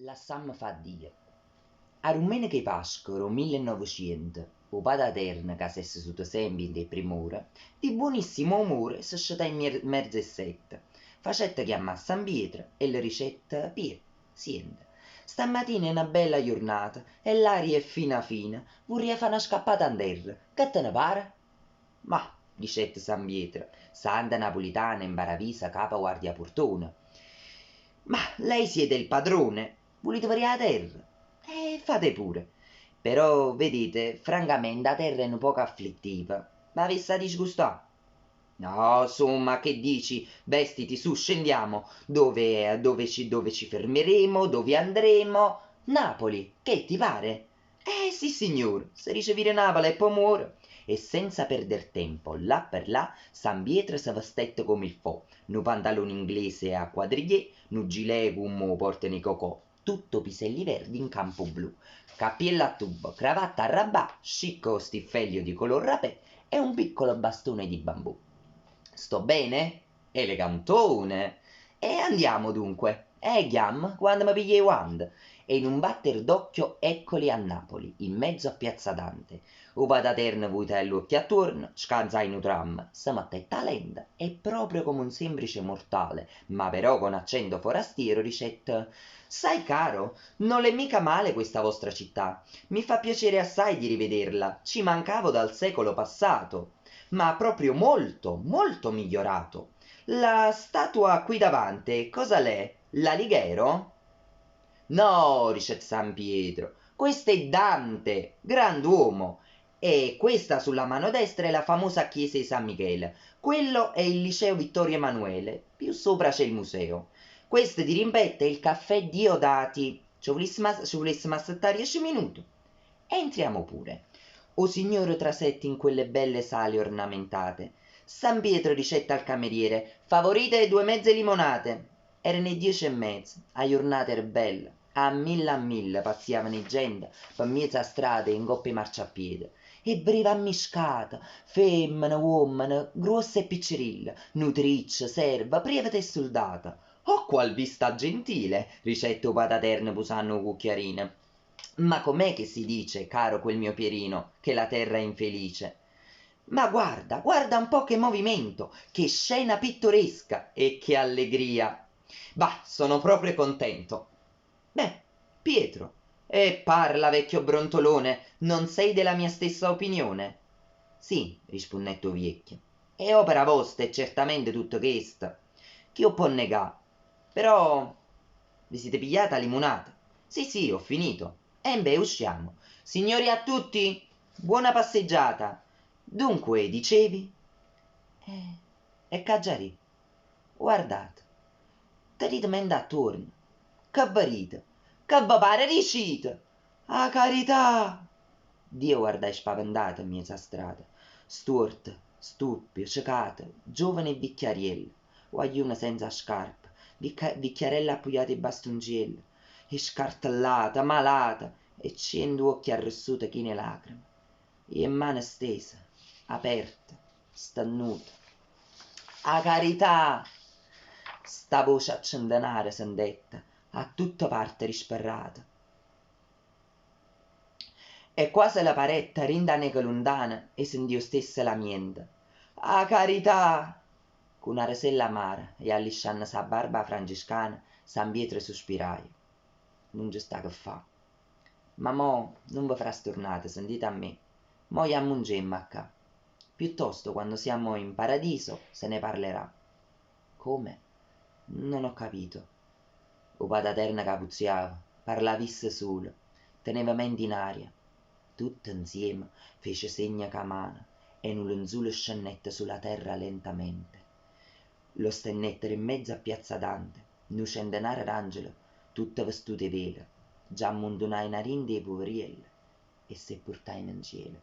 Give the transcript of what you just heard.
Lassamme fa' a Dio. A dummeneca 'e Pasca d' 'o millenoveciento, 'o Pataterno, ca s'è sesuto sempe 'int' 'e primm'ore, di buonissimo umore se scetaje mmerzo 'e ssette. Facette chiammà a San Pietro e le dicette, Pie', siente, stammatina è na bella jurnata e l'aria è fina fina, vurria fa' na scappata 'nterra, che te ne pare? Ma, dicette San Pietro, santo napulitano e 'mparaviso capo guardiapurtone, ma lei siete il padrone, vulite vedé 'a terra? E fate pure. Però, vedete, francamente 'a terra è nu poco afflittiva, v'avess' 'a disgustà? No, su, ma che dici? Vestiti, su, scendiamo. Dove, dove ci, dove ci fermeremo? Dove andremo? Napoli, che ti pare? Eh sì signore, se dice vire Napoli e po' muore. E senza perder tempo, là per là, San Pietro se vestette comme il fo, nu pantalone inglese a quadrigliè, nu gilet comme 'o portano 'e cocò, tutto piselli verdi in campo blu, cappiello a tubo, cravatta a rabà, scicco stiffelio di color rapè e un piccolo bastone di bambù. Sto bene? Elegantone! E andiamo dunque. E ghiamm, quando me piglia 'e guante. E in un batter d'occhio eccoli a Napoli, in mezzo a Piazza Dante. 'O Pataterno vutai ll'uocchie attuorno, scanzai nu tram, se mettette 'a lente e proprio come un semplice mortale, ma però con accento forastiero, dicette Sai caro, non è mica male questa vostra città, mi fa piacere assai di rivederla, ci mancavo dal secolo passato, ma proprio molto, molto migliorato. La statua qui davanti, cosa l'è? L'Alighero? No, dicette San Pietro, questo è Dante, grand'uomo. E questa sulla mano destra è la famosa chiesa di San Michele. Quello è il liceo Vittorio Emanuele, più sopra c'è il museo. Questo di rimpetto è il caffè Diodati. Ci vulessimo, ci vulessimo aspettare 10 minuti? Entriamo pure. O signore trasette in quelle belle sale ornamentate. San Pietro dicette al cameriere: Favorite due mezze limonate. Erano 'e 10:30, 'a jurnata era bella. A mille a mille pazziavano 'e gente pe' mmiez' 'a strada e 'ncopp' 'e marciapiede. E breva ammiscata, femmene, uommene, gruosse e piccerille, nutricce, serve, prievete e suldate. Oh, qual vista gentile! dicette 'o Pataterno pusanno 'o cucchiarino. Ma com'è che si dice, caro quel mio Pierino, che la terra è infelice? Ma guarda, guarda un po' che movimento, che scena pittoresca e che allegria! Bah, sono proprio contento. Beh, Pietro, e parla, vecchio brontolone, non sei della mia stessa opinione? Sì, rispunnette 'o viecchio, è opera vostra, è certamente tutto chesto. Chi 'o pò negà? Però vi siete pigliata 'a limunata? Sì, sì, ho finito. Embè, usciamo. Signori a tutti, buona passeggiata. Dunque, dicevi? Eh, e ch'aggia di'? Guardate, tenite mente attuorno. Che vedite? Che ve pare dicite? 'A carità! Dio guardai spaventato 'n miez' 'a strada, stuorte, stuppio, cecato, giovane e vicchiariello, guagliune senza scarpe, vicchiarelle appuiate 'e bastuncielle, e scartellate, malate, e cient'uocchie arrussute chine 'e lacreme, e 'e mmane stese, aperte, stennute. 'A carità! Sta voce a centenare sentette, a tutte parte disperata. E quase le parette dint' 'a n'eco luntana 'e sentì 'o stesso lamiento. 'A carità! Cu na resella amara e allisciannose 'a barba 'a franciscana, San Pietro suspiraje. Nun ce sta che fà. Ma mo nun ve frasturnate, sentite a me. Mo jammuncemmo 'a ccà. Piuttosto quando siamo in paradiso se ne parlerà. Come? Non ho capito. 'O Pataterno capuzziava, parlava isso sulo, teneva mente in aria. Tutto 'nzieme fece segno cu 'a mano e nu lenzulo scennette sulla terra lentamente. Lo stennettero in mezzo a Piazza Dante, nu centenaro d'angele, tutte vestute 'e velo, già ammuntunajeno 'a dint' 'e puverielle e s' 'e purtajeno 'ncielo.